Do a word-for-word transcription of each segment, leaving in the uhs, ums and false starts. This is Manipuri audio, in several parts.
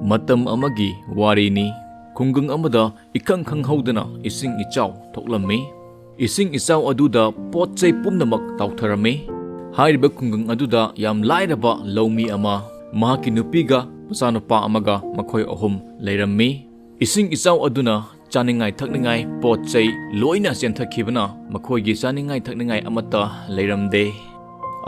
ꯃꯇꯝ ꯑꯃꯒꯤ ꯋꯥꯔꯤꯅꯤ꯫ ꯈꯨꯡꯒꯪ ꯑꯃꯗ ꯏꯈꯪ ꯈꯪꯍꯧꯗꯅ ꯏꯁꯤꯡ ꯏꯆꯥꯎ ꯊꯣꯛꯂꯝꯃꯤ꯫ ꯏꯁꯤꯡ ꯏꯆꯥꯎ ꯑꯗꯨꯗ ꯄꯣꯠ ꯆꯩ ꯄꯨꯝꯅꯃꯛ ꯇꯥꯎꯊꯔꯝꯃꯤ꯫ ꯍꯥꯏꯔꯤꯕ ꯈꯨꯡꯒꯪ ꯑꯗꯨꯗ ꯌꯥꯝ ꯂꯥꯏꯔꯕ ꯂꯧꯃꯤ ꯑꯃ, ꯃꯍꯥꯛꯀꯤ ꯅꯨꯄꯤꯒ ꯃꯆꯥꯅꯨꯄꯥ ꯑꯃꯒ ꯃꯈꯣꯏ ꯑꯍꯨꯝ ꯂꯩꯔꯝꯃꯤ꯫ ꯏꯁꯤꯡ ꯏꯆꯥꯎ ꯑꯗꯨꯅ ꯆꯥꯅꯤꯡꯉꯥꯏ ꯊꯛꯅꯤꯡꯉꯥꯏ ꯄꯣꯠ ꯆꯩ ꯂꯣꯏꯅ ꯆꯦꯟꯊꯈꯤꯕꯅ ꯃꯈꯣꯏꯒꯤ ꯆꯥꯅꯤꯡꯉꯥꯏ ꯊꯛꯅꯤꯡꯉꯥꯏ ꯑꯃꯠꯇ ꯂꯩꯔꯝꯗꯦ꯫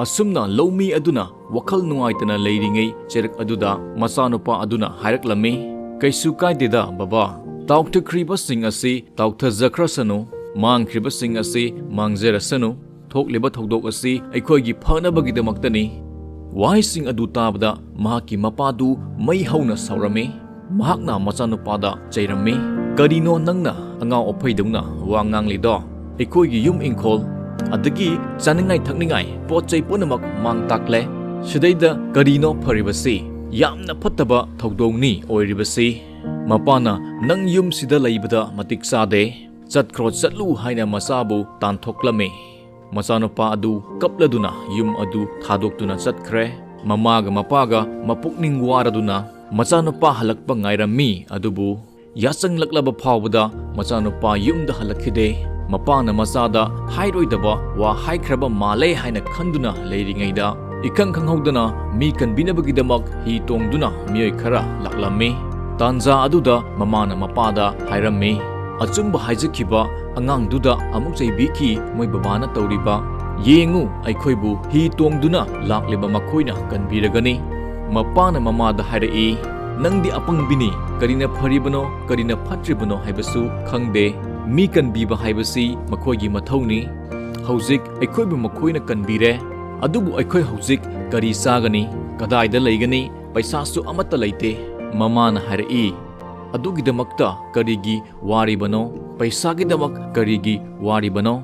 ꯑꯁꯨꯝꯅ ꯂꯧꯃꯤ ꯑꯗꯨꯅ ꯋꯥꯈꯜ ꯅꯨꯡꯉꯥꯏꯇꯅ ꯂꯩꯔꯤꯉꯩ ꯆꯩꯔꯛ ꯑꯗꯨꯗ ꯃꯆꯥꯅꯨꯄꯥ ꯑꯗꯨꯅ ꯍꯥꯏꯔꯛꯂꯝꯃꯤ, "ꯀꯩꯁꯨ ꯀꯥꯏꯗꯦꯗ ꯕꯕꯥ, ꯇꯥꯎꯊꯈ꯭ꯔꯤꯕꯁꯤꯡ ꯑꯁꯤ ꯇꯥꯎꯊꯖꯈ꯭ꯔꯁꯅꯨ, ꯃꯥꯡꯈ꯭ꯔꯤꯕꯁꯤꯡ ꯑꯁꯤ ꯃꯥꯡꯖꯔꯁꯅꯨ꯫ ꯊꯣꯛꯂꯤꯕ ꯊꯧꯗꯣꯛ ꯑꯁꯤ ꯑꯩꯈꯣꯏꯒꯤ ꯐꯅꯕꯒꯤꯗꯃꯛꯇꯅꯤ"꯫ ꯋꯥꯍꯩꯁꯤꯡ ꯑꯗꯨ ꯇꯥꯕꯗ ꯃꯍꯥꯛꯀꯤ ꯃꯄꯥꯗꯨ ꯃꯩ ꯍꯧꯅ ꯁꯥꯎꯔꯝꯃꯤ꯫ ꯃꯍꯥꯛꯅ ꯃꯆꯥꯅꯨꯄꯥꯗ ꯆꯩꯔꯝꯃꯤ, "ꯀꯔꯤꯅꯣ ꯅꯪꯅ ꯑꯉꯥꯎ ꯑꯐꯩꯗꯧꯅ ꯋꯥ ꯉꯥꯡꯂꯤꯗꯣ? ꯑꯩꯈꯣꯏꯒꯤ ꯌꯨꯝ ꯏꯪꯈꯣꯜ, ꯑꯗꯒꯤ ꯆꯥꯅꯤꯡꯉꯥꯏ ꯊꯛꯅꯤꯡꯉꯥꯏ ꯄꯣꯠ ꯆꯩ ꯄꯨꯝꯅꯃꯛ ꯃꯥꯡ ꯇꯥꯛꯂꯦ꯫ ꯁꯤꯗꯩꯗ ꯀꯔꯤꯅꯣ ꯐꯔꯤꯕꯁꯤ? ꯌꯥꯝꯅ ꯐꯠꯇꯕ ꯊꯧꯗꯣꯛꯅꯤ ꯑꯣꯏꯔꯤꯕꯁꯤ꯫ ꯃꯄꯥꯅ ꯅꯪ ꯌꯨꯝꯁꯤꯗ ꯂꯩꯕꯗ ꯃꯇꯤꯛ ꯆꯥꯗꯦ꯫ ꯆꯠꯈ꯭ꯔꯣ, ꯆꯠꯂꯨ" ꯍꯥꯏꯅ ꯃꯆꯥꯕꯨ ꯇꯥꯟꯊꯣꯛꯂꯝꯃꯤ꯫ ꯃꯆꯥꯅꯨꯄꯥ ꯑꯗꯨ ꯀꯞꯂꯗꯨꯅ ꯌꯨꯝ ꯑꯗꯨ ꯊꯥꯗꯣꯛꯇꯨꯅ ꯆꯠꯈ꯭ꯔꯦ꯫ ꯃꯃꯥꯒ ꯃꯄꯥꯒ ꯃꯄꯨꯛꯅꯤꯡ ꯋꯥꯔꯗꯨꯅ ꯃꯆꯥꯅꯨꯄꯥ ꯍꯜꯂꯛꯄ ꯉꯥꯏꯔꯝꯃꯤ, ꯑꯗꯨꯕꯨ ꯌꯥꯆꯪꯂꯛꯂꯕ ꯐꯥꯎꯕꯗ ꯃꯆꯥꯅꯨꯄꯥ ꯌꯨꯝꯗ ꯍꯜꯂꯛꯈꯤꯗꯦ꯫ ꯃꯄꯥꯅ ꯃꯆꯥꯗ ꯍꯥꯏꯔꯣꯏꯗꯕ ꯋꯥ ꯍꯥꯏꯈ꯭ꯔꯕ ꯃꯥꯜꯂꯦ ꯍꯥꯏꯅ ꯈꯟꯗꯨꯅ ꯂꯩꯔꯤꯉꯩꯗ, ꯏꯈꯪ ꯈꯪꯍꯧꯗꯅ ꯃꯤ ꯀꯟꯕꯤꯅꯕꯒꯤꯗꯃꯛ ꯍꯤ ꯇꯣꯡꯗꯨꯅ ꯃꯤꯑꯣꯏ ꯈꯔ ꯂꯥꯛꯂꯝꯃꯤ꯫ ꯇꯥꯟꯖꯥ ꯑꯗꯨꯗ ꯃꯃꯥꯅ ꯃꯄꯥꯗ ꯍꯥꯏꯔꯝꯃꯤ, "ꯑꯆꯨꯝꯕ ꯍꯥꯏꯖꯈꯤꯕ ꯑꯉꯥꯡꯗꯨꯗ ꯑꯃꯨꯛ ꯆꯩꯕꯤꯈꯤ ꯃꯣꯏ ꯕꯕꯥꯅ ꯇꯧꯔꯤꯕ꯫ ꯌꯦꯡꯉꯨ, ꯑꯩꯈꯣꯏꯕꯨ ꯍꯤ ꯇꯣꯡꯗꯨꯅ ꯂꯥꯛꯂꯤꯕ ꯃꯈꯣꯏꯅ ꯀꯟꯕꯤꯔꯒꯅꯤ"꯫ ꯃꯄꯥꯅ ꯃꯃꯥꯗ ꯍꯥꯏꯔꯛꯏ, "ꯅꯪꯗꯤ ꯑꯄꯪꯕꯤꯅꯤ, ꯀꯔꯤꯅ ꯐꯔꯤꯕꯅꯣ, ꯀꯔꯤꯅ ꯐꯠꯇ꯭ꯔꯤꯕꯅꯣ ꯍꯥꯏꯕꯁꯨ ꯈꯪꯗꯦ꯫ ꯃꯤ ꯀꯟꯕꯤꯕ ꯍꯥꯏꯕꯁꯤ ꯃꯈꯣꯏꯒꯤ ꯃꯊꯧꯅꯤ꯫ ꯍꯧꯖꯤꯛ ꯑꯩꯈꯣꯏꯕꯨ ꯃꯈꯣꯏꯅ ꯀꯟꯕꯤꯔꯦ, ꯑꯗꯨꯕꯨ ꯑꯩꯈꯣꯏ ꯍꯧꯖꯤꯛ ꯀꯔꯤ ꯆꯥꯒꯅꯤ? ꯀꯗꯥꯏꯗ ꯂꯩꯒꯅꯤ? ꯄꯩꯁꯥꯁꯨ ꯑꯃꯠꯇ ꯂꯩꯇꯦ"꯫ ꯃꯃꯥꯅ ꯍꯥꯏꯔꯛꯏ, "ꯑꯗꯨꯒꯤꯗꯃꯛꯇ ꯀꯔꯤꯒꯤ ꯋꯥꯔꯤꯕꯅꯣ? ꯄꯩꯁꯥꯒꯤꯗꯃꯛ ꯀꯔꯤꯒꯤ ꯋꯥꯔꯤꯕꯅꯣ?"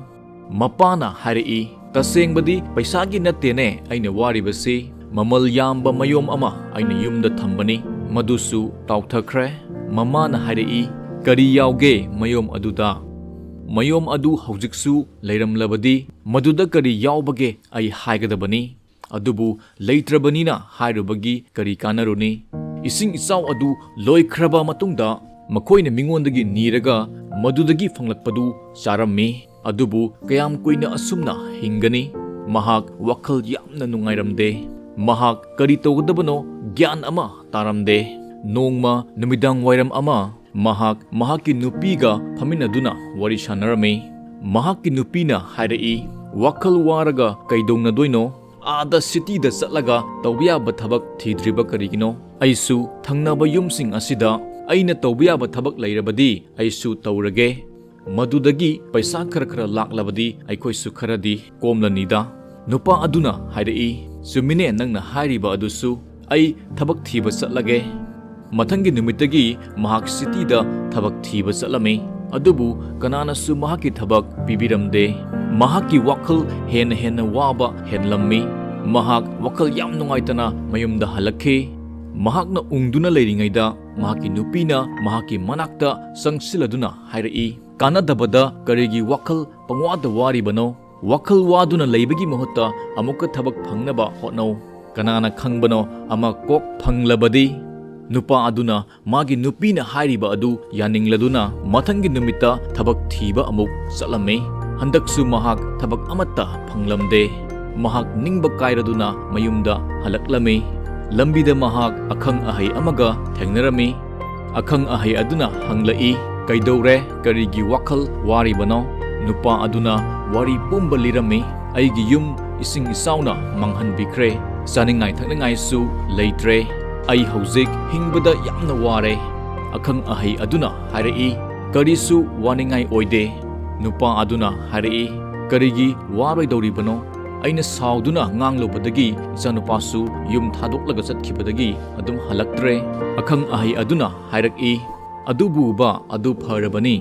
ꯃꯄꯥꯅ ꯍꯥꯏꯔꯛꯏ, "ꯇꯁꯦꯡꯕꯗꯤ ꯄꯩꯁꯥꯒꯤ ꯅꯠꯇꯦꯅꯦ ꯑꯩꯅ ꯋꯥꯔꯤꯕꯁꯤ꯫ ꯃꯃꯜ ꯌꯥꯝꯕ ꯃꯌꯣꯝ ꯑꯃ ꯑꯩꯅ ꯌꯨꯝꯗ ꯊꯝꯕꯅꯤ, ꯃꯗꯨꯁꯨ ꯇꯥꯎꯊꯈ꯭ꯔꯦ"꯫ ꯃꯃꯥꯅ ꯍꯥꯏꯔꯛꯏ, "ꯀꯔꯤ ꯌꯥꯎꯒꯦ ꯃꯌꯣꯝ ꯑꯗꯨꯗ?" "ꯃꯌꯣꯝ ꯑꯗꯨ ꯍꯧꯖꯤꯛꯁꯨ ꯂꯩꯔꯝꯂꯕꯗꯤ ꯃꯗꯨꯗ ꯀꯔꯤ ꯌꯥꯎꯕꯒꯦ ꯑꯩ ꯍꯥꯏꯒꯗꯕꯅꯤ, ꯑꯗꯨꯕꯨ ꯂꯩꯇ꯭ꯔꯕꯅꯤꯅ ꯍꯥꯏꯔꯨꯕꯒꯤ ꯀꯔꯤ ꯀꯥꯟꯅꯔꯨꯅꯤ? ꯏꯁꯤꯡ ꯏꯆꯥꯎ ꯑꯗꯨ ꯂꯣꯏꯈ꯭ꯔꯕ ꯃꯇꯨꯡꯗ, ꯃꯈꯣꯏꯅ ꯃꯤꯉꯣꯟꯗꯒꯤ ꯅꯤꯔꯒ ꯃꯗꯨꯗꯒꯤ ꯐꯪꯂꯛꯄꯗꯨ ꯆꯥꯔꯝꯃꯤ꯫ ꯑꯗꯨꯕꯨ ꯀꯌꯥꯝ ꯀꯨꯏꯅ ꯑꯁꯨꯝꯅ ꯍꯤꯡꯒꯅꯤ? ꯃꯍꯥꯛ ꯋꯥꯈꯜ ꯌꯥꯝꯅ ꯅꯨꯡꯉꯥꯏꯔꯝꯗꯦ꯫ ꯃꯍꯥꯛ ꯀꯔꯤ ꯇꯧꯒꯗꯕꯅꯣ ꯒ꯭ꯌꯥꯟ ꯑꯃ ꯇꯥꯔꯝꯗꯦ꯫ ꯅꯣꯡꯃ ꯅꯨꯃꯤꯗꯥꯡ ꯋꯥꯏꯔꯝ ꯑꯃ ꯃꯍꯥꯛ ꯃꯍꯥꯛꯀꯤ ꯅꯨꯄꯤꯒ ꯐꯝꯃꯤꯟꯅꯗꯨꯅ ꯋꯥꯔꯤ ꯁꯥꯟꯅꯔꯝꯃꯤ꯫ ꯃꯍꯥꯛꯀꯤ ꯅꯨꯄꯤꯅ ꯍꯥꯏꯔꯛꯏ, "ꯋꯥꯈꯜ ꯋꯥꯔꯒ ꯀꯩꯗꯧꯅꯗꯣꯏꯅꯣ? ꯑꯥꯗ ꯁꯤꯇꯤꯗ ꯆꯠꯂꯒ ꯇꯧꯕ ꯌꯥꯕ ꯊꯕꯛ ꯊꯤꯗ꯭ꯔꯤꯕ ꯀꯔꯤꯒꯤꯅꯣ? ꯑꯩꯁꯨ ꯊꯪꯅꯕ ꯌꯨꯝꯁꯤꯡ ꯑꯁꯤꯗ ꯑꯩꯅ ꯇꯧꯕ ꯌꯥꯕ ꯊꯕꯛ ꯂꯩꯔꯕꯗꯤ ꯑꯩꯁꯨ ꯇꯧꯔꯒꯦ꯫ ꯃꯗꯨꯗꯒꯤ ꯄꯩꯁꯥ ꯈꯔ ꯈꯔ ꯂꯥꯛꯂꯕꯗꯤ ꯑꯩꯈꯣꯏꯁꯨ ꯈꯔꯗꯤ ꯀꯣꯝꯂꯅꯤꯗ꯫" ꯅꯨꯄꯥ ꯑꯗꯨꯅ ꯍꯥꯏꯔꯛꯏ, "ꯆꯨꯝꯃꯤꯅꯦ ꯅꯪꯅ ꯍꯥꯏꯔꯤꯕ ꯑꯗꯨꯁꯨ, ꯑꯩ ꯊꯕꯛ ꯊꯤꯕ ꯆꯠꯂꯒꯦ꯫" ꯃꯊꯪꯒꯤ ꯅꯨꯃꯤꯠꯇꯒꯤ ꯃꯍꯥꯛ ꯁꯤꯇꯤꯗ ꯊꯕꯛ ꯊꯤꯕ ꯆꯠꯂꯝꯃꯤ꯫ ꯑꯗꯨꯕꯨ ꯀꯅꯥꯅꯁꯨ ꯃꯍꯥꯛꯀꯤ ꯊꯕꯛ ꯄꯤꯕꯤꯔꯝꯗꯦ꯫ ꯃꯍꯥꯛꯀꯤ ꯋꯥꯈꯜ ꯍꯦꯟꯅ ꯍꯦꯟꯅ ꯋꯥꯕ ꯍꯦꯟꯂꯝꯃꯤ꯫ ꯃꯍꯥꯛ ꯋꯥꯈꯜ ꯌꯥꯝ ꯅꯨꯡꯉꯥꯏꯇꯅ ꯃꯌꯨꯝꯗ ꯍꯜꯂꯛꯈꯤ꯫ ꯃꯍꯥꯛꯅ ꯎꯪꯗꯨꯅ ꯂꯩꯔꯤꯉꯩꯗ ꯃꯍꯥꯛꯀꯤ ꯅꯨꯄꯤꯅ ꯃꯍꯥꯛꯀꯤ ꯃꯅꯥꯛꯇ ꯆꯪꯁꯤꯜꯂꯗꯨꯅ ꯍꯥꯏꯔꯛꯏ, "ꯀꯥꯟꯅꯗꯕꯗ ꯀꯔꯤꯒꯤ ꯋꯥꯈꯜ ꯄꯪꯋꯥꯗ ꯋꯥꯔꯤꯕꯅꯣ? ꯋꯥꯈꯜ ꯋꯥꯗꯨꯅ ꯂꯩꯕꯒꯤ ꯃꯍꯨꯠꯇ ꯑꯃꯨꯛꯀ ꯊꯕꯛ ꯐꯪꯅꯕ ꯍꯣꯠꯅꯧ꯫ ꯀꯅꯥꯅ ꯈꯪꯕꯅꯣ, ꯑꯃ ꯀꯣꯛ ꯐꯪꯂꯕꯗꯤ?" ꯅꯨꯄꯥ ꯑꯗꯨꯅ ꯃꯥꯒꯤ ꯅꯨꯄꯤꯅ ꯍꯥꯏꯔꯤꯕ ꯑꯗꯨ ꯌꯥꯅꯤꯡꯂꯗꯨꯅ ꯃꯊꯪꯒꯤ ꯅꯨꯃꯤꯠꯇ ꯊꯕꯛ ꯊꯤꯕ ꯑꯃꯨꯛ ꯆꯠꯂꯝꯃꯤ꯫ ꯍꯟꯗꯛꯁꯨ ꯃꯍꯥꯛ ꯊꯕꯛ ꯑꯃꯠꯇ ꯐꯪꯂꯝꯗꯦ꯫ ꯃꯍꯥꯛ ꯅꯤꯡꯕ ꯀꯥꯏꯔꯗꯨꯅ ꯃꯌꯨꯝꯗ ꯍꯜꯂꯛꯂꯝꯃꯤ꯫ ꯂꯝꯕꯤꯗ ꯃꯍꯥꯛ ꯑꯈꯪ ꯑꯍꯩ ꯑꯃꯒ ꯊꯦꯡꯅꯔꯝꯃꯤ꯫ ꯑꯈꯪ ꯑꯍꯩ ꯑꯗꯨꯅ ꯍꯪꯂꯛꯏ, "ꯀꯩꯗꯧꯔꯦ? ꯀꯔꯤꯒꯤ ꯋꯥꯈꯜ ꯋꯥꯔꯤꯕꯅꯣ?" ꯅꯨꯄꯥ ꯑꯗꯨꯅ ꯋꯥꯔꯤ ꯄꯨꯝꯕ ꯂꯤꯔꯝꯃꯤ꯫ "ꯑꯩꯒꯤ ꯌꯨꯝ ꯏꯁꯤꯡ ꯏꯆꯥꯎꯅ ꯃꯥꯡꯍꯟꯕꯤꯈ꯭ꯔꯦ꯫ ꯆꯥꯅꯤꯡꯉꯥꯏ ꯊꯛꯅꯤꯡꯉꯥꯏꯁꯨ ꯂꯩꯇ꯭ꯔꯦ꯫ ꯑꯩ ꯍꯧꯖꯤꯛ ꯍꯤꯡꯕꯗ ꯌꯥꯝꯅ ꯋꯥꯔꯦ꯫" ꯑꯈꯪ ꯑꯍꯩ ꯑꯗꯨꯅ ꯍꯥꯏꯔꯛꯏ, "ꯀꯔꯤꯁꯨ ꯋꯥꯅꯤꯡꯉꯥꯏ ꯑꯣꯏꯗꯦ꯫" ꯅꯨꯄꯥ ꯑꯗꯨꯅ ꯍꯥꯏꯔꯛꯏ, "ꯀꯔꯤꯒꯤ ꯋꯥꯔꯣꯏꯗꯧꯔꯤꯕꯅꯣ? ꯑꯩꯅ ꯁꯥꯎꯗꯨꯅ ꯉꯥꯡꯂꯨꯕꯗꯒꯤ ꯏꯆꯥꯅꯨꯄꯥꯁꯨ ꯌꯨꯝ ꯊꯥꯗꯣꯛꯂꯒ ꯆꯠꯈꯤꯕꯗꯒꯤ ꯑꯗꯨꯝ ꯍꯜꯂꯛꯇ꯭ꯔꯦ꯫" ꯑꯈꯪ ꯑꯍꯩ ꯑꯗꯨꯅ ꯍꯥꯏꯔꯛꯏ, "ꯑꯗꯨꯕꯨꯕ ꯑꯗꯨ ꯐꯔꯕꯅꯤ꯫"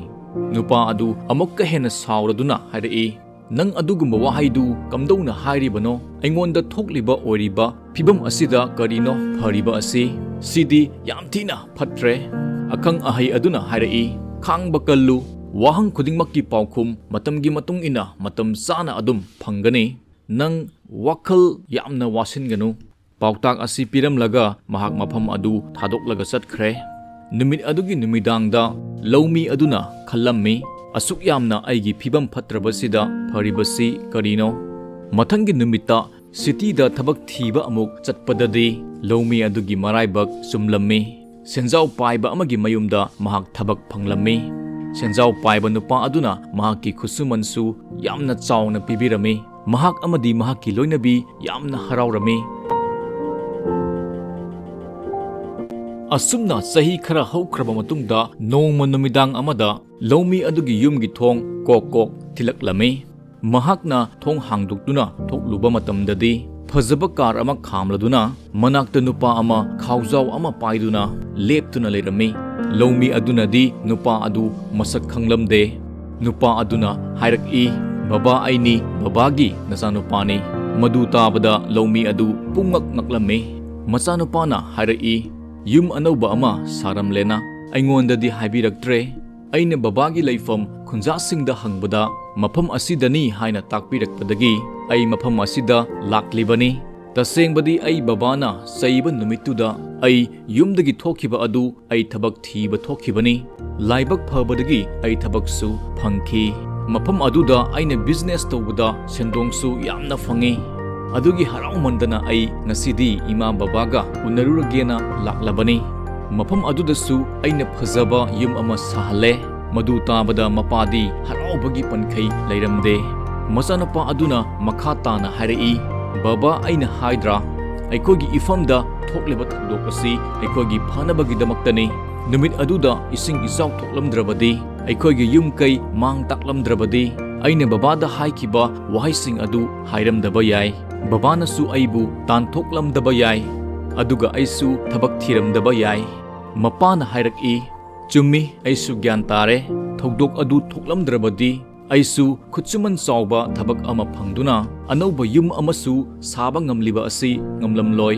ꯅꯨꯄꯥ ꯑꯗꯨ ꯑꯃꯨꯛꯀ ꯍꯦꯟꯅ ꯁꯥꯎꯔꯗꯨꯅ ꯍꯥꯏꯔꯛꯏ, "ꯅꯪ ꯑꯗꯨꯒꯨꯝꯕ ꯋꯥꯍꯩꯗꯨ ꯀꯝꯗꯧꯅ ꯍꯥꯏꯔꯤꯕꯅꯣ? ꯑꯩꯉꯣꯟꯗ ꯊꯣꯛꯂꯤꯕ ꯑꯣꯏꯔꯤꯕ ꯐꯤꯕꯝ ꯑꯁꯤꯗ ꯀꯔꯤꯅꯣ ꯐꯔꯤꯕ ꯑꯁꯤ? ꯁꯤꯗꯤ ꯌꯥꯝ ꯊꯤꯅ ꯐꯠꯇ꯭ꯔꯦ꯫" ꯑꯈꯪ ꯑꯍꯩ ꯑꯗꯨꯅ ꯍꯥꯏꯔꯛꯏ, "ꯈꯥꯡꯕ ꯀꯜꯂꯨ꯫ ꯋꯥꯍꯪ ꯈꯨꯗꯤꯡꯃꯛꯀꯤ ꯄꯥꯎꯈꯨꯝ ꯃꯇꯝꯒꯤ ꯃꯇꯨꯡ ꯏꯟꯅ ꯃꯇꯝ ꯆꯥꯅ ꯑꯗꯨꯝ ꯐꯪꯒꯅꯤ꯫ ꯅꯪ ꯋꯥꯈꯜ ꯌꯥꯝꯅ ꯋꯥꯁꯤꯟꯒꯅꯨ꯫" ꯄꯥꯎꯇꯥꯛ ꯑꯁꯤ ꯄꯤꯔꯝꯂꯒ ꯃꯍꯥꯛ ꯃꯐꯝ ꯑꯗꯨ ꯊꯥꯗꯣꯛꯂꯒ ꯆꯠꯈ꯭ꯔꯦ꯫ ꯅꯨꯃꯤꯠ ꯑꯗꯨꯒꯤ ꯅꯨꯃꯤꯗꯥꯡꯗ ꯂꯧꯃꯤ ꯑꯗꯨꯅ ꯈꯜꯂꯝꯃꯤ, "ꯑꯁꯨꯛ ꯌꯥꯝꯅ ꯑꯩꯒꯤ ꯐꯤꯕꯝ ꯐꯠꯇ꯭ꯔꯕꯁꯤꯗ ꯐꯔꯤꯕꯁꯤ ꯀꯔꯤꯅꯣ?" ꯃꯊꯪꯒꯤ ꯅꯨꯃꯤꯠꯇ ꯁꯤꯇꯤꯗ ꯊꯕꯛ ꯊꯤꯕ ꯑꯃꯨꯛ ꯆꯠꯄꯗꯗꯤ ꯂꯧꯃꯤ ꯑꯗꯨꯒꯤ ꯃꯔꯥꯏꯕꯛ ꯆꯨꯝꯂꯝꯃꯤ꯫ ꯁꯦꯟꯖꯥꯎ ꯄꯥꯏꯕ ꯑꯃꯒꯤ ꯃꯌꯨꯝꯗ ꯃꯍꯥꯛ ꯊꯕꯛ ꯐꯪꯂꯝꯃꯤ꯫ ꯁꯦꯟꯖꯥꯎ ꯄꯥꯏꯕ ꯅꯨꯄꯥ ꯑꯗꯨꯅ ꯃꯍꯥꯛꯀꯤ ꯈꯨꯠꯁꯨꯃꯟꯁꯨ ꯌꯥꯝꯅ ꯆꯥꯎꯅ ꯄꯤꯕꯤꯔꯝꯃꯤ꯫ ꯃꯍꯥꯛ ꯑꯃꯗꯤ ꯃꯍꯥꯛꯀꯤ ꯂꯣꯏꯅꯕꯤ ꯌꯥꯝꯅ ꯍꯔꯥꯎꯔꯝꯃꯤ꯫ ꯑꯁꯨꯝꯅ ꯆꯍꯤ ꯈꯔ ꯍꯧꯈ꯭ꯔꯕ ꯃꯇꯨꯡꯗ, ꯅꯣꯡꯃ ꯅꯨꯃꯤꯗꯥꯡ ꯑꯃꯗ ꯂꯧꯃꯤ ꯑꯗꯨꯒꯤ ꯌꯨꯝꯒꯤ ꯊꯣꯡ ꯀꯣꯛ ꯀꯣꯛ ꯊꯤꯜꯂꯛꯂꯝꯃꯤ꯫ ꯃꯍꯥꯛꯅ ꯊꯣꯡ ꯍꯥꯡꯗꯣꯛꯇꯨꯅ ꯊꯣꯛꯂꯨꯕ ꯃꯇꯝꯗꯗꯤ, ꯐꯖꯕ ꯀꯥꯔ ꯑꯃ ꯈꯥꯝꯂꯗꯨꯅ ꯃꯅꯥꯛꯇ ꯅꯨꯄꯥ ꯑꯃ ꯈꯥꯎꯖꯥꯎ ꯑꯃ ꯄꯥꯏꯗꯨꯅ ꯂꯦꯞꯇꯨꯅ ꯂꯩꯔꯝꯃꯤ꯫ ꯂꯧꯃꯤ ꯑꯗꯨꯅꯗꯤ ꯅꯨꯄꯥ ꯑꯗꯨ ꯃꯁꯛ ꯈꯪꯂꯝꯗꯦ꯫ ꯅꯨꯄꯥ ꯑꯗꯨꯅ ꯍꯥꯏꯔꯛꯏ, "ꯕꯕꯥ, ꯑꯩꯅꯤ ꯕꯕꯥꯒꯤ ꯅꯆꯥꯅꯨꯄꯥꯅꯤ꯫" ꯃꯗꯨ ꯇꯥꯕꯗ ꯂꯧꯃꯤ ꯑꯗꯨ ꯄꯨꯡꯉꯛ ꯉꯛꯂꯝꯃꯤ꯫ ꯃꯆꯥꯅꯨꯄꯥꯅ ꯍꯥꯏꯔꯛꯏ, "ꯌꯨꯝ ꯑꯅꯧꯕ ꯑꯃ ꯁꯥꯔꯝꯂꯦꯅ ꯑꯩꯉꯣꯟꯗꯗꯤ ꯍꯥꯏꯕꯤꯔꯛꯇ꯭ꯔꯦ꯫ ꯑꯩꯅ ꯕꯕꯥꯒꯤ ꯂꯩꯐꯝ ꯈꯨꯟꯖꯥꯁꯤꯡꯗ ꯍꯪꯕꯗ ꯃꯐꯝ ꯑꯁꯤꯗꯅꯤ ꯍꯥꯏꯅ ꯇꯥꯛꯄꯤꯔꯛꯄꯗꯒꯤ ꯑꯩ ꯃꯐꯝ ꯑꯁꯤꯗ ꯂꯥꯛꯂꯤꯕꯅꯤ꯫ ꯇꯁꯦꯡꯕꯗꯤ ꯑꯩ ꯕꯕꯥꯅ ꯆꯩꯕ ꯅꯨꯃꯤꯠꯇꯨꯗ ꯑꯩ ꯌꯨꯝꯗꯒꯤ ꯊꯣꯛꯈꯤꯕ ꯑꯗꯨ ꯑꯩ ꯊꯕꯛ ꯊꯤꯕ ꯊꯣꯛꯈꯤꯕꯅꯤ꯫ ꯂꯥꯏꯕꯛ ꯐꯕꯗꯒꯤ ꯑꯩ ꯊꯕꯛꯁꯨ ꯐꯪꯈꯤ꯫ ꯃꯐꯝ ꯑꯗꯨꯗ ꯑꯩꯅ ꯕꯤꯖꯤꯅꯦꯁ ꯇꯧꯕꯗ ꯁꯦꯟꯗꯣꯡꯁꯨ ꯌꯥꯝꯅ ꯐꯪꯉꯤ꯫ ꯑꯗꯨꯒꯤ ꯍꯔꯥꯎꯃꯟꯗꯅ ꯑꯩ ꯉꯁꯤꯗꯤ ꯏꯃꯥ ꯕꯕꯥꯒ ꯎꯅꯔꯨꯔꯒꯦꯅ ꯂꯥꯛꯂꯕꯅꯤ꯫" ꯃꯐꯝ ꯑꯗꯨꯗꯁꯨ ꯑꯩꯅ ꯐꯖꯕ ꯌꯨꯝ ꯑꯃ ꯁꯥꯍꯜꯂꯦ꯫ ꯃꯗꯨ ꯇꯥꯕꯗ ꯃꯄꯥꯗꯤ ꯍꯔꯥꯎꯕꯒꯤ ꯄꯟꯈꯩ ꯂꯩꯔꯝꯗꯦ꯫ ꯃꯆꯥꯅꯨꯄꯥ ꯑꯗꯨꯅ ꯃꯈꯥ ꯇꯥꯅ ꯍꯥꯏꯔꯛꯏ, "ꯕꯕꯥ, ꯑꯩꯅ ꯍꯥꯏꯗ꯭ꯔꯥ, ꯑꯩꯈꯣꯏꯒꯤ ꯏꯐꯝꯗ ꯊꯣꯛꯂꯤꯕ ꯊꯧꯗꯣꯛ ꯑꯁꯤ ꯑꯩꯈꯣꯏꯒꯤ ꯐꯅꯕꯒꯤꯗꯃꯛꯇꯅꯤ꯫ ꯅꯨꯃꯤꯠ ꯑꯗꯨꯗ ꯏꯁꯤꯡ ꯏꯆꯥꯎ ꯊꯣꯛꯂꯝꯗ꯭ꯔꯕꯗꯤ, ꯑꯩꯈꯣꯏꯒꯤ ꯌꯨꯝ ꯀꯩ ꯃꯥꯡ ꯇꯥꯛꯂꯝꯗ꯭ꯔꯕꯗꯤ, ꯑꯩꯅ ꯕꯕꯥꯗ ꯍꯥꯏꯈꯤꯕ ꯋꯥꯍꯩꯁꯤꯡ ꯑꯗꯨ ꯍꯥꯏꯔꯝꯗꯕ ꯌꯥꯏ꯫ ꯕꯕꯥꯅꯁꯨ ꯑꯩꯕꯨ ꯇꯥꯟꯊꯣꯛꯂꯝꯗꯕ ꯌꯥꯏ꯫ ꯑꯗꯨꯒ ꯑꯩꯁꯨ ꯊꯕꯛ ꯊꯤꯔꯝꯗꯕ ꯌꯥꯏ꯫" ꯃꯄꯥꯅ ꯍꯥꯏꯔꯛꯏ, "ꯆꯨꯝꯃꯤ, ꯑꯩꯁꯨ ꯒ꯭ꯌꯥꯟ ꯇꯥꯔꯦ꯫ ꯊꯧꯗꯣꯛ ꯑꯗꯨ ꯊꯣꯛꯂꯝꯗ꯭ꯔꯕꯗꯤ ꯑꯩꯁꯨ ꯈꯨꯠꯁꯨꯃꯟ ꯆꯥꯎꯕ ꯊꯕꯛ ꯑꯃ ꯐꯪꯗꯨꯅ ꯑꯅꯧꯕ ꯌꯨꯝ ꯑꯃꯁꯨ ꯁꯥꯕ ꯉꯝꯂꯤꯕ ꯑꯁꯤ ꯉꯝꯂꯝꯂꯣꯏ꯫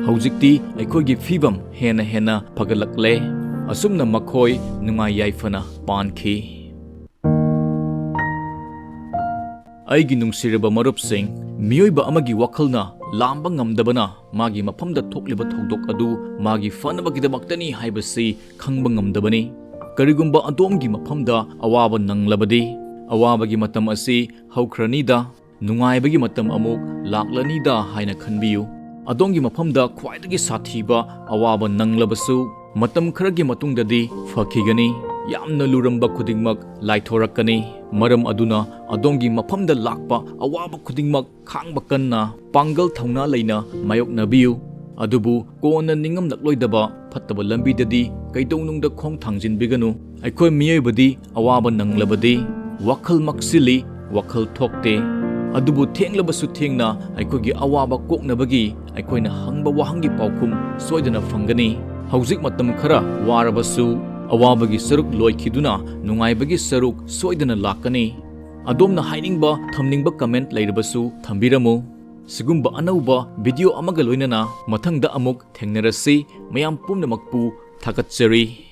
ꯍꯧꯖꯤꯛꯇꯤ ꯑꯩꯈꯣꯏꯒꯤ ꯐꯤꯕꯝ ꯍꯦꯟꯅ ꯍꯦꯟꯅ ꯐꯒꯠꯂꯛꯂꯦ꯫" ꯑꯁꯨꯝꯅ ꯃꯈꯣꯏ ꯅꯨꯡꯉꯥꯏ ꯌꯥꯏꯐꯅ ꯄꯥꯟꯈꯤ꯫ ꯑꯩꯒꯤ ꯅꯨꯡꯁꯤꯔꯕ ꯃꯔꯨꯞꯁꯤꯡ, ꯃꯤꯑꯣꯏꯕ ꯑꯃꯒꯤ ꯋꯥꯈꯜꯅ ꯂꯥꯝꯕ ꯉꯝꯗꯕꯅ ꯃꯥꯒꯤ ꯃꯐꯝꯗ ꯊꯣꯛꯂꯤꯕ ꯊꯧꯗꯣꯛ ꯑꯗꯨ ꯃꯥꯒꯤ ꯐꯅꯕꯒꯤꯗꯃꯛꯇꯅꯤ ꯍꯥꯏꯕꯁꯤ ꯈꯪꯕ ꯉꯝꯗꯕꯅꯤ꯫ ꯀꯔꯤꯒꯨꯝꯕ ꯑꯗꯣꯝꯒꯤ ꯃꯐꯝꯗ ꯑꯋꯥꯕ ꯅꯪꯂꯕꯗꯤ, ꯑꯋꯥꯕꯒꯤ ꯃꯇꯝ ꯑꯁꯤ ꯍꯧꯈ꯭ꯔꯅꯤꯗ, ꯅꯨꯡꯉꯥꯏꯕꯒꯤ ꯃꯇꯝ ꯑꯃꯨꯛ ꯂꯥꯛꯂꯅꯤꯗ ꯍꯥꯏꯅ ꯈꯟꯕꯤꯌꯨ꯫ ꯑꯗꯣꯝꯒꯤ ꯃꯐꯝꯗ ꯈ꯭ꯋꯥꯏꯗꯒꯤ ꯁꯥꯊꯤꯕ ꯑꯋꯥꯕ ꯅꯪꯂꯕꯁꯨ, ꯃꯇꯝ ꯈꯔꯒꯤ ꯃꯇꯨꯡꯗꯗꯤ ꯐꯈꯤꯒꯅꯤ꯫ ꯌꯥꯝꯅ ꯂꯨꯔꯝꯕ ꯈꯨꯗꯤꯡꯃꯛ ꯂꯥꯏꯊꯣꯔꯛꯀꯅꯤ꯫ ꯃꯔꯝ ꯑꯗꯨꯅ ꯑꯗꯣꯝꯒꯤ ꯃꯐꯝꯗ ꯂꯥꯛꯄ ꯑꯋꯥꯕ ꯈꯨꯗꯤꯡꯃꯛ ꯈꯥꯡꯕ ꯀꯟꯅ, ꯄꯥꯡꯒꯜ ꯊꯧꯅꯥ ꯂꯩꯅ ꯃꯥꯌꯣꯛꯅꯕꯤꯌꯨ꯫ ꯑꯗꯨꯕꯨ ꯀꯣꯟꯅ ꯅꯤꯡꯉꯝꯂꯛꯂꯣꯏꯗꯕ ꯐꯠꯇꯕ ꯂꯝꯕꯤꯗꯗꯤ ꯀꯩꯗꯧꯅꯨꯡꯗ ꯈꯣꯡ ꯊꯥꯡꯖꯤꯟꯕꯤꯒꯅꯨ꯫ ꯑꯩꯈꯣꯏ ꯃꯤꯑꯣꯏꯕꯗꯤ ꯑꯋꯥꯕ ꯅꯪꯂꯕꯗꯤ ꯋꯥꯈꯜ ꯃꯛꯁꯤꯜꯂꯤ, ꯋꯥꯈꯜ ꯊꯣꯛꯇꯦ꯫ ꯑꯗꯨꯕꯨ ꯊꯦꯡꯂꯕꯁꯨ ꯊꯦꯡꯅ ꯑꯩꯈꯣꯏꯒꯤ ꯑꯋꯥꯕ ꯀꯣꯛꯅꯕꯒꯤ ꯑꯩꯈꯣꯏꯅ ꯍꯪꯕ ꯋꯥꯍꯪꯒꯤ ꯄꯥꯎꯈꯨꯝ ꯁꯣꯏꯗꯅ ꯐꯪꯒꯅꯤ꯫ ꯍꯧꯖꯤꯛ ꯃꯇꯝ ꯈꯔ ꯋꯥꯔꯕꯁꯨ, ꯑꯋꯥꯕꯒꯤ ꯁꯔꯨꯛ ꯂꯣꯏꯈꯤꯗꯨꯅ ꯅꯨꯡꯉꯥꯏꯕꯒꯤ ꯁꯔꯨꯛ ꯁꯣꯏꯗꯅ ꯂꯥꯛꯀꯅꯤ꯫ ꯑꯗꯣꯝꯅ ꯍꯥꯏꯅꯤꯡꯕ, ꯊꯝꯅꯤꯡꯕ comment ꯂꯩꯔꯕꯁꯨ ꯊꯝꯕꯤꯔꯝꯃꯨ꯫ ꯁꯤꯒꯨꯝꯕ ꯑꯅꯧꯕ video ꯑꯃꯒ ꯂꯣꯏꯅꯅ ꯃꯊꯪꯗ ꯑꯃꯨꯛ ꯊꯦꯡꯅꯔꯁꯤ꯫ ꯃꯌꯥꯝ ꯄꯨꯝꯅꯃꯛꯄꯨ ꯊꯥꯒꯠꯆꯔꯤ꯫